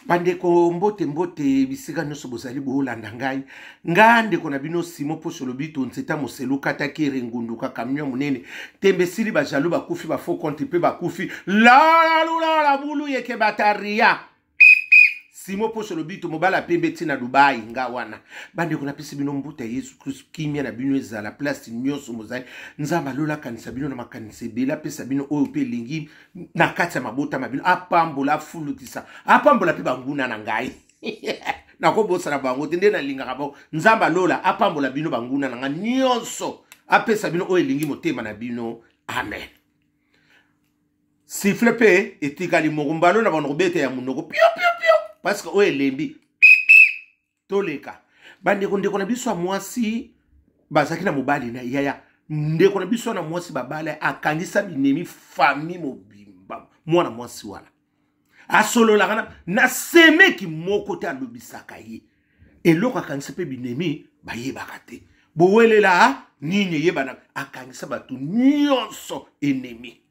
Bandeko, mbote mbote bisika nyonso bozali boolanda ngai. Nga ndeko na bino Simo Poso Lobito Nzeta Moselu Katakere Ngunduka camion monene tembe sili bajaloux bakufi ba faux compte mpe bakufi lalalulala bulu yeke bataria. Simo Poso Lobito mobala pembe ntina Dubai. Nga wana bandeko, napesi bino mbuta ya Yesu Kristu. Kimia na bino ezala place nyonso bozali. Nzambe alola akanisa bino na makanisi ebele, apesa bino oyo mpe elingi na kati ya mabota ma bino, apambola, afulukisa, apambola mpe banguna na ngai. Nakobosana bango te nde nalingaka bango. Nzambe alola apambola bino banguna na ngai nyonso, apesa bino oyo elingi motema na bino. Amen. Sifle mpe etikali moko mbalo na bano kobeta ya monoko pio pio pio parce que oyo elembi. Toleka bandeko. Ndeko na biso ya mwasi bazalaki na mobali na yaya. Ndeko na biso na mwasi babala, akangisa binemi famille mobimba. Mwana mwasi wana asololaka na semeki moko te, alobisaka ye eloko. Akangisa mpe binemi, bayebaka te bowelela nini eyebana. Akangisa bato nyonso enemi,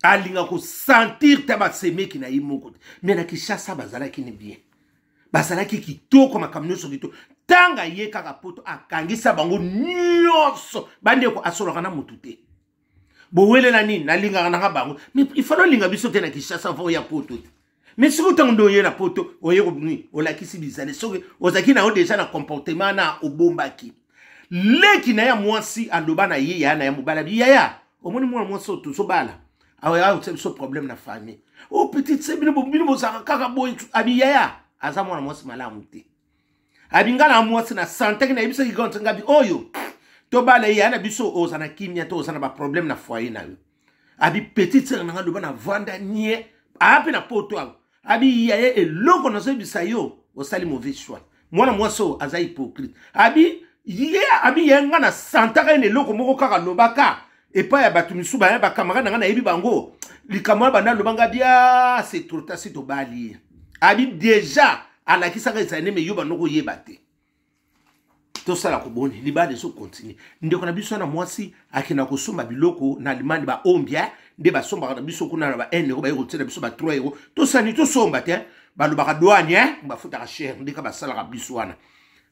alinga kosentir te basemeki na ye moko te. Me na Kinshasa bazalaki ni bien, bazalaki kitoko, makambo nyonso kitoko. Ntanga ye kaka poto, akangisa bango nyonso. Bandeko, asolaka na motu te. Bowelela nini? Nalingaka nanga bango, mais ifalo olinga biso te na Kinshasa vo ya poto te. Mais soki ntango nde oye na poto, oye nini, olakisi bizali. Soki ozalaki na yo deja na comportement na obombaki, leki na ya mwasi aloba na ye, yaya na ya mobali, abi yaya, omoni mwana mwasi oyo tozobala awa, otia biso problème na famille. O petite se bino bino bozalaka kaka boye. Abi yaya, aza mwana mwasi malamu te. Abi nga na mwasi na santaki, nayebisaki grande ngabi oyo tobala ye, yaya na biso, oza na kimia te, oza na baproblème na foyer na yo. Abi petite sœur na nga loba na vanda nie aya mpe na poto awa. Abi yaya, eloko nazoyebisa yo, osali mauvais choix. Mwana mwasi oyo aza hypocrite. Abi ye, abi ye, nga na santaka ye na eloko moko kaka lobaka epai ya bato misusu, baya bacamarade na nga, nayebi bango likambo wana. Banda aloba nga bia, c'est trop tard, si tobali ye. Abi déjà alakisaka ezali nde me yo bando koyeba te. Tosala koboni libala ezokontinue. Ndeko na biso na mwasi akenda kosomba biloko na Allemagne, baombia nde basombaka na biso kuna na ba 1 euro, baye kotiela biso ba 3 euro. Tosani tosomba te, balobaka douane, bafutaka cher ndeka basalaka biso wana.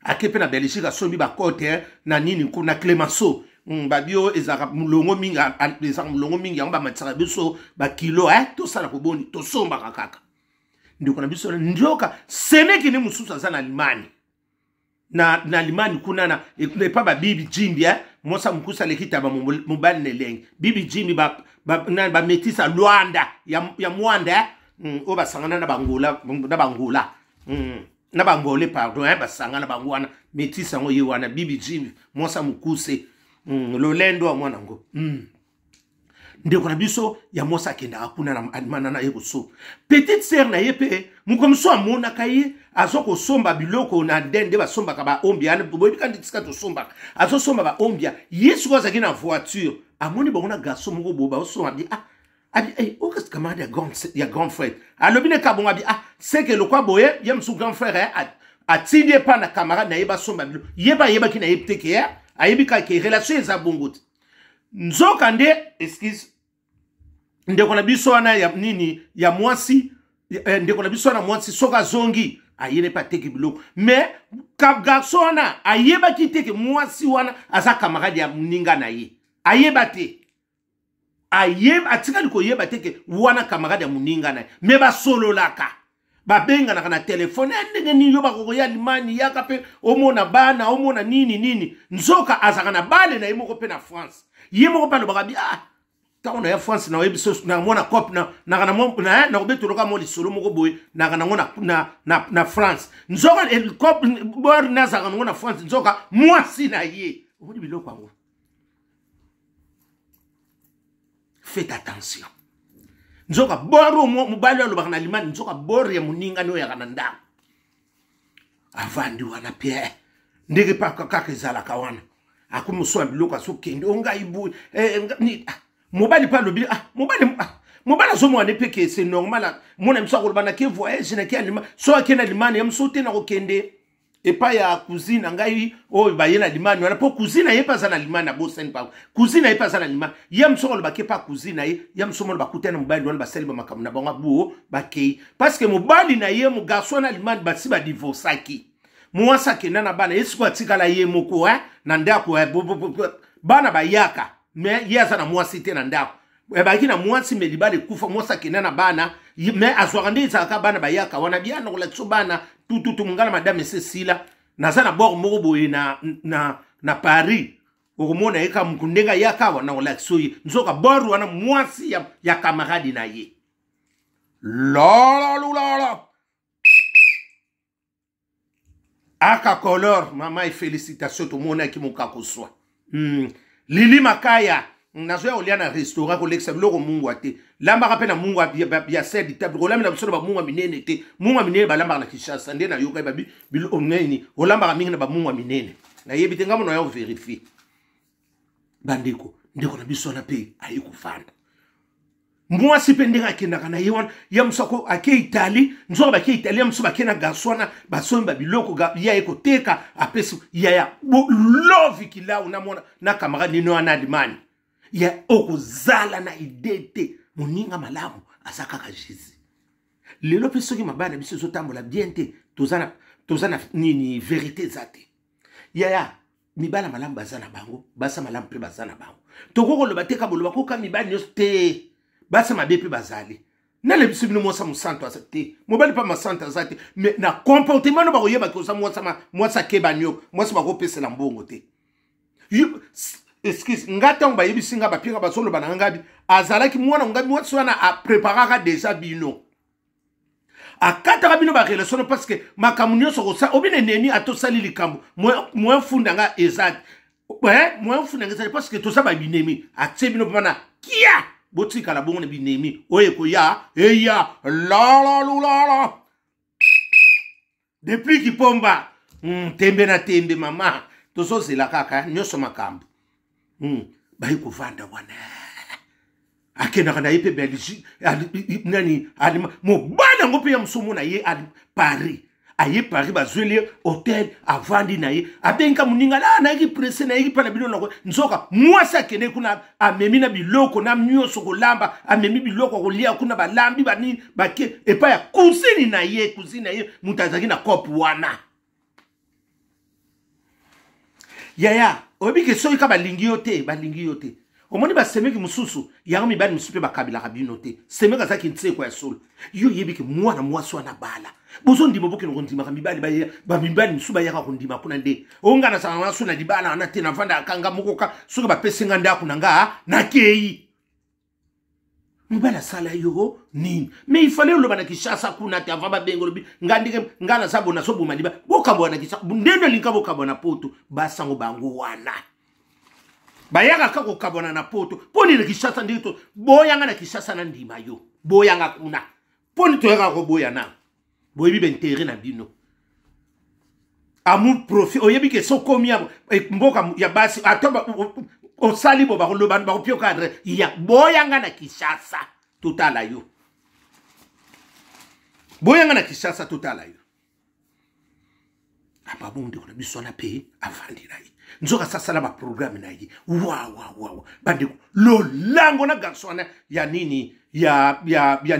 Ake mpe na Belgique, asombi bakote na nini kuna, Clemenceau. Babio ezalaka molongo mingi, ezalaka molongo mingi, yango bamatisaka biso bakilo. Tosala koboni, tosombaka kaka. Ndeko na biso ndoka semeki ne mosusu aza na Allemagne, na Allemagne kuna na epa babibi jimbi, mwasi mokusa aleki taba mobali na elenge. Bibi jimbi bametisa ba, ba Lwanda ya Mwanda, oyo basangana na Bangola, na Bangola, na Bangole pardon, basangana bango wana, metisa yango ye wana bibi jimbi, mwasi mokuse, lolendo ya mwana yango. Ndeko na biso ya mwasi akendaka kuna na Allemagne na ye kosomba. Petite sœur na ye mpe moko mosusu amonaka ye azo kosomba biloko na den nde basombaka baombia, boyebi kandi tika tosombaka, azosomba baombia. Ye sikoyo azalaki na voiture, amoni bango na garçon moko boye baosomba. Abi ah, abi hey, okasi camarade ya grand frère. Alobi ne kabongo, abi ah, seke lokwa boye ye mosusu grand frère atindi ye mpa na camarade na ye basomba biloko. Ye mpe ayebaki na ye te ke ayebi kaka ke relation eza bongo te. Nzoka nde, excuse, ndeko na biso wana ya nini ya mwasi, ndeko na biso wana mwasi soki azongi, ayene mpe ateki biloko. Mais garçon wana ayebaki te ke mwasi wana aza camarade ya moninga na ye. Ayeba te, ayeba, atikali koyeba te ke wana camarade ya moninga na ye. Mais basololaka, babenganaka na telefone, ndenge nini yo bakokoya Allemagne, yaka mpe omona bana, omona nini nini. Nzoka azalaka na bale na ye moko mpe na France. Ye moko mpe alobaka bi ah, ntango na ya France nayebi so na mwana cope naka nakobetoloka mwa lisolo moko boye naka nango na France. Nzoka cope bor nazalaka nango na France, nzoka mwasi na ye. Omoni biloko yango, faites attention. Nzoka boro mobali oyo alobaka na Allemagne, nzoka boro ya moningani oyo yaka na ndako avandi wana pierre ndenge mpe kaka ezalaka wana, akomi mosusu ya biloko, azokende o ngai boye, mobali mpe alobi ah, mobali, ah, mobali azomona mpe ke c'est normal. Mona biso akoloba nake voyage, nake Allemagne. So ake na Allemagne, ya mosusu te, nakokende. Epai ya cousine na ngai oyo baye na limani wana, mpo cousine na ye mpe aza na limani, na bosani bango, cousine na ye mpe aza na limani. Ye mosu alobaki epa cousine na ye, ye mosu mona bakutani na mobali wana, basali bamakambo na bango abuo, bakei, parce que mobali na ye, garçon na limani, basi badivorcaki. Mwasi akenda na bana, ye sikoyo atikala ye moko na ndako. Bana bayaka, mais ye aza na mwasi te na ndako. Ebaki na mwasi, mais libala ekufa, mwasi akenda na bana, mais azwaka nde ezalaka bana bayaka wana biana kolakisa bana tututu. Mongala madame ese esila, naza na bord moko boye na Paris, okomona ye ka muku ndenge ayaka awa na kolakisa ye. Nzoka bord wana mwasi ya camarade na ye. Lololulolo aka color mama e félicitation, tomonaki mokakoswa. Lili Makaya, nazoya kolia na restaurant, kolekisa biloko mungwa te, lambaka mpe na mungwa ya sel table, kolambela biso na bamungwa minene te. Mungwa minene balambaka na Kinshasa, nde nayoka babi biloko nini olambaka mingi na bamungwa minene, nayebi te, ngambo na ya overifie. Bandeko, ndeko na biso wana mpe aye kofanda, mwasi mpe ndenge akendaka na ye wana, ya mosu ake Italie, nzoka bake Italie, ya mosu bake na garçon wana, basombi babiloko, ye aye koteka, apesi yaya lovi kilau na mwana na camarade nino wana Allemagne. Ya okozala na idée te, moninga malamu aza kaka Jésus. Lelo mpe soki mabaya na biso ezotambola bien te, toza na nini? Vérité eza te, yaya. Mibala malamu baza na bango, basa malamu mpe baza na bango. Tokoki koloba te ka boloba koka mibali nyonso te, basa mabe mpe bazali. Nale biso bino, mwasa mosantu aza te, mobali mpe masantu aza te, mais na comportement no bakoyebaki oza mwasa, mwasi akeba nyoko, mwasi bakopesela mbongo te. Excuse nga, ntango bayebisi nga, bapinga bazoloba na ngabi, azalaki mwana ngabi, mwasi wana apreparaka déjà bino, akataka bino barelation, parce que makambo nyonso kosa obino enemi, atosali likambo moyen funda nga eza moyen funda nga ezali, parce que toza babinemi, atie bino mpana kia botikala bongo na binemi oyo ekoya eya lololulolo. Depuis Kipomba, tembe na tembe, mama, tozozela kaka nyonso makambo. Bayi kovanda wana, akendaka na ye mpe Belgique nani, mobali yango mpe ya mosomo na ye Paris, aye Paris, bazweli ye hotel, avandi na ye, abengi moninga la, nayaki presse, nayaki mpa na bino nako. Nzoka mwasi akende kuna, amemi na biloko na nyonso kolamba, amemi biloko kolia kuna, balambi banini, bake epai ya cousine na ye. Cousine na ye moto azalaki na cope wana. Yaya, oyebi ke soki ka balingi yo te, balingi yo te. Omoni basemeki mosusu yango, mibali mosusu mpe bakabilaka bino te. Semeki azalaki nseko ya solo. Yo oyebi ke mwana mwasi wana bala, bozondima, bokende kondimaka mibali, bamibali mosusu bayaka kondima kuna. Nde oyo ngai nazalaka na so na libala wana te, navandaka nga moko ka soki bapesi nga ndako na nga, nakei. Mobali asala yo nini? Mais il fallait oloba na Kinshasa kuna te avant babenga, olobi nga ndenge nga naza bo, nazoboma liba, bokabwa na Kinshasa ndenge olinga bokabwa na Poto. Basango bango wana bayaka kaka kokabwana na Poto. Mpo nini Kinshasa ndenge to boyanga na Kinshasa na ndima yo boyanga kuna? Mpo nini toyaka koboya na boyebi baintérêt na bino, amour profit? Oyebi ke sokomi ya mboka ya basi, ata osali bo, bakoloba, bakopioka adresse ya boyanga na Kinshasa, totala yo, boyanga na Kinshasa, totala yo. Ababo, ndeko na biso wana mpe avandi na ye, nzoka asasala baprogramme na ye wawawawa. Bandeko, lolango na garçon wana ya nini, ya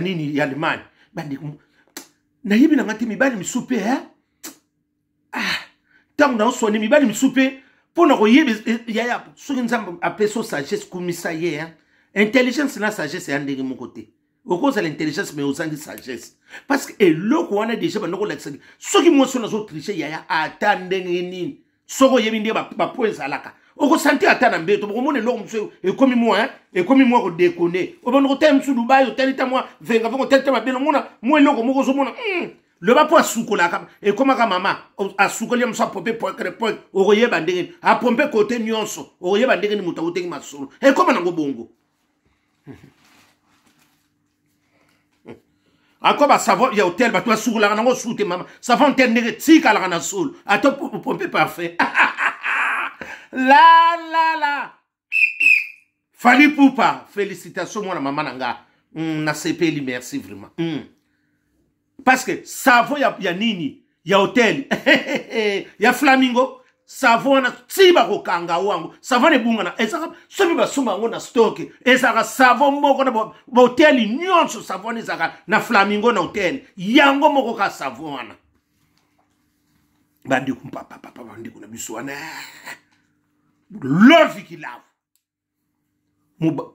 nini, ya Allemagne. Bandeko, nayebi nanga te, mibali misusu mpe, ah, ntango naoswani mibali misusu mpe mpo na koyeba. Yaya, soki Nzambe apesi o sagesse, kumisa ye. Intelligence na sagesse ya ndenge moko te. Okozala intelligence mais ozangi sagesse, parce que eloko wana déjà banda kolakisaki soki mwasi wana azotriche. Yaya, ata ndenge nini, soki oyebi ndenge bapo ezalaka, okosanti ata na mbeto, bokomona eloko mosusu ekomi mwa, ekomi mwa kodekone. Obanda kotala mosusu Dubai, otali ta mwa venga venga, otali ta mabele, omona mwa eloko moko, ozomona loba mpo asukolaka, ekomaka mama asukoli ya mosu, apompe pointre point, okoyeba ndenge apompe kote nyonso, okoyeba ndenge ni moto akoteki masolo, ekoma nango bongo. Ako basavon ya hotel, bato basukolaka nango su te. Mama, savon te, ndenge tikalaka na solo, ata pompe parfait la la la. Fally Ipupa, félicitation mwana mama na nga, nasepeli, merci vraiment, parce que savon ya nini. Ya hotel ya Flamingo, savon wana ti bakokanga wango, savon ebungana, ezalaka soki basomba yango na stock, ezalaka savon moko na bahoteli nyonso. Savon wana ezalaka na Flamingo, na hotel yango moko kaka savon wana. Bandeko, mpapapapa, bandeko na biso wana, lovi kilavu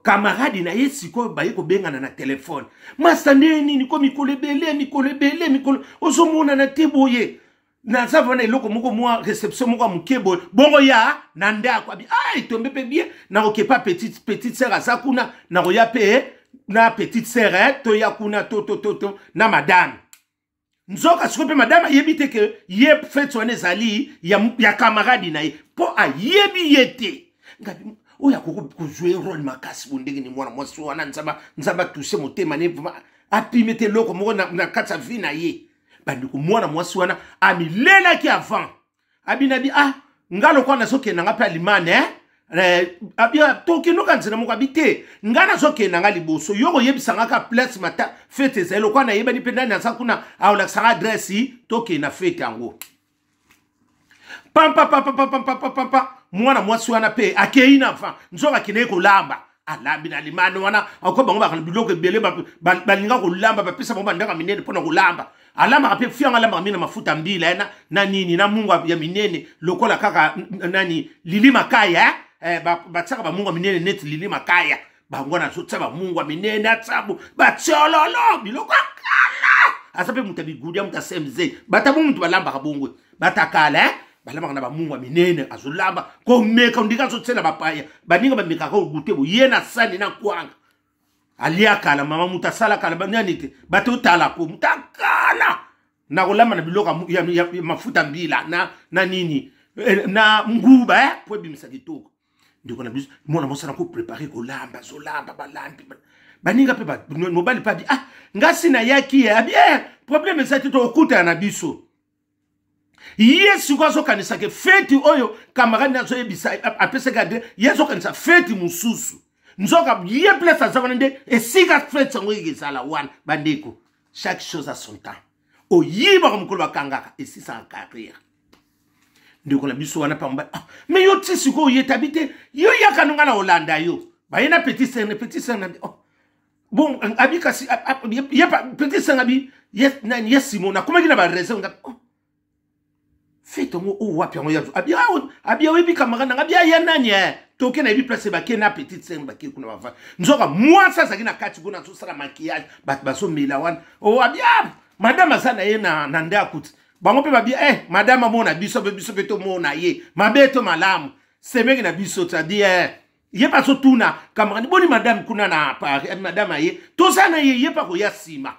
camarade na ye sikoyo baye kobengana na telefone: "Masta, ndenge nini ko mikolo ebele, mikolo ebele, mikolo ozomonana te boye? Naza wana eloko moko, mwa réception moko ya moke boye, bongo ya na ndako." Abi: "Ah, etombe mpe bien, nakokepa petite sœur aza kuna, nakoya mpe na petite sœur, eh, toya kuna to to to to na madame." Nzoka sikoyo mpe madame ayebi te ke ye fête wana ezali ya camarade na ye, mpo ayebi ye te. Ngabi oyo akoki kozwe rôle makasi bo ndenge ni mwana mwasi wana, Nzambe atouche motema ne, apime te eloko moko na kati ya vie na ye. Bandeko, mwana mwasi wana amilelaki avant, abinabi: "Ah, nga lokola nazokende nga mpe alimane, eh? Eh, abi tokende nzela moko." Abi: "Te, nga nazokende nga liboso, yo koyebisa nga ka place mata fête ezali, lokola nayebani mpe ndani aza kuna, aolakisanga adresse, tokende na fête yango." Pampapapapapampapampa, mwana mwasi wana mpe akei na va, nzoka akendeki kolamba, alambi na limane wana. Ako bango bakana biloko ebele, balinga kolamba, bapesa bango bandako minene mpona kolamba. Alambaka mpe fiango, alambaka mingi na mafuta mbila, na nini, na mungu ya minene lokola kaka nani, Lili Makaya, eh? Batiaka bamungu ya minene neti Lili Makaya. Bango wana azotia bamungu ya minene, atsabu batiololo biloko ya kala. Aza mpe moto ya bigudi ya moto ya CMZ, bata bo moto balambaka bongo, batakala, eh? Balambaka na bamungu ya minene. Azolamba komeka, ndika azotiela bapaya, baninga bamekaka ogute bo ye na sani na kwanga. Alia kala, mama moto asala kala nani te, bato otalako moto akala na kolamba na biloko ya mafuta mbila na nini, na nguba, eh, po ebimisa kitoko. Ndeko na biso mwana mwasi na koprépare kolamba, azolamba, balambi, baninga mpe mobali mpe abi: "Ah, nga si nayaki ye." Abi: "Eh, problème eza te, tokokutana na biso." Ye sikoyo azokanisaka fête oyo camarade azoyebisa, apesaki adresse, ye azokanisa fête mosusu, nzoka ye place aza wana nde esika fête yango ezala wana. Bandeko, chaque chose a son temps. Oyibaka, mokolo bakangaka, esisaka carrière. Ndeko na biso wana pamba: "Ah, mais yo ti sikoyo oyetabi te, yo yaka nonga na olanda yo." Baye na petit sœur, petit sœur na: "Oh. Bon," abi, kasi ye petit sœur abi ye nani, ye Simon nakomaki na bareserve nga: "Oh, fête yango oyo wapi yango?" Yazo abi: "Abi oyebi camarade nanga." Abi: "Aya nani, eh, toke, nayebi place." Bake na petite sœur, bake kuna, bava, nzoka mwasi azalaki na kati kuna, azosala maquillage, bato bazomela wana. O abi: "Ah, madame aza na ye na ndako ti." Bango mpe babi: "Eh, madame amona biso mpe, biso mpe tomona ye, mabe to malamu, semeki na biso." Tadi eh, ye mpe azotuna camarade: "Boni madame kuna na Paris?" Abi: "Madame aye, toza na ye, ye mpe akoya nsima."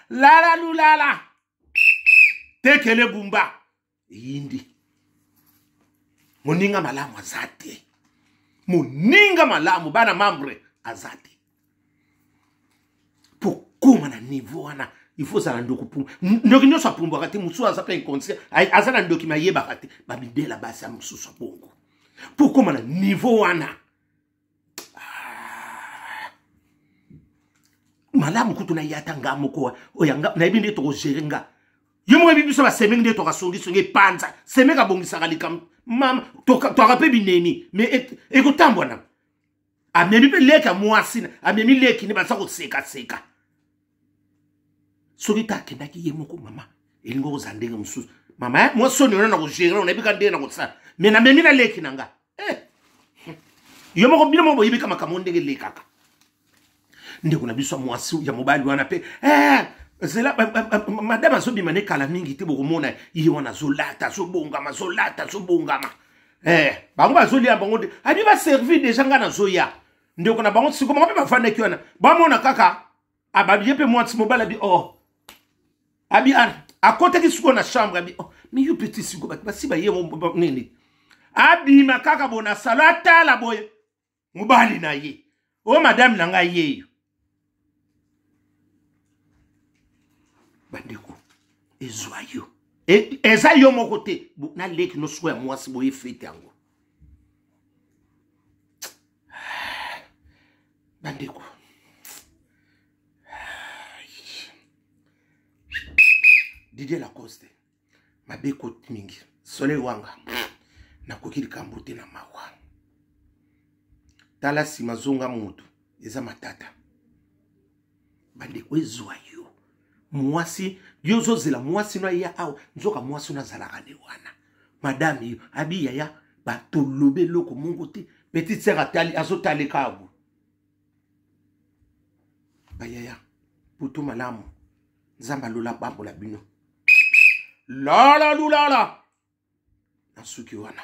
Lala lulala, tekele bumba eyindi. Moninga malamu aza te, moninga malamu, bana membre, aza te. Po kóma na niveau wana, il faut ozala ndoki. Pumbu ndoki nyonso apumbwaka te, mosusu aza mpe inconscient, aza na ndoki mayebaka te. Bamidela basi ya mosusu abongo mpo kóma na niveau wana. Ah. Malamu kutu na ye ata nga moko oyo nayebi nde tokogere nga ye moko, yebi biso basemeki nde tokasongisongi epanza. Semeki abongisaka likambo, mama toka mpe binemi, mais ekotambwana. Amemi mpe leki ya mwasi, amemi leki nde baza kosekaseka. Soki te akendaki ye moko, mama, elingi kozala ndenge mosusu. Mama, eh, mwasi oyo na kogere, nayebi ka ndenge na kosala, mais namemi na leki na nga, eh. Yo moko, bino moko boyebika makambo ndenge elekaka. Ndeko na biso ya mwasi ya mobali wana mpe, eh, zela madame azobima ne kala mingi te, bokomona ye wana azolata, azobongama, azolata, azobongama, eh, bango bazolia bango nde abi baservi déjà, nga nazoya. Ndeko na bango siko bango mpe bafandaki wana, bamona kaka ababi ye mpe mwasi mobali abi: "Oh," abi akotaki sikoyo na chambre, abi: "Oh, mais yo petit, siko bato basi baye nini?" Abima kaka boye na salon, atala boye mobali na ye: "O madame na ngai yeyo." Bandeko, ezwa yo, eza yo moko te, naleki no sikoyo ya mwasi boye fête yango. Bandeko, Didier Lacoste, mabe ekoti mingi. Soleil Wanga, nakoki likambo te na mawa. Tala nsima, zonga motu, eza matata. Bandeko, ezwa yo mwasi, yo ozozela mwasi no aya awa, nzoka mwasi no azalaka nde wana. Madame yo abi yaya, batolobe eloko moko te. Petite sœur atali, azotaleka abu. Bayaya, butu malamu, Nzambe alola bambola bino. Lala lulala, nasuki wana.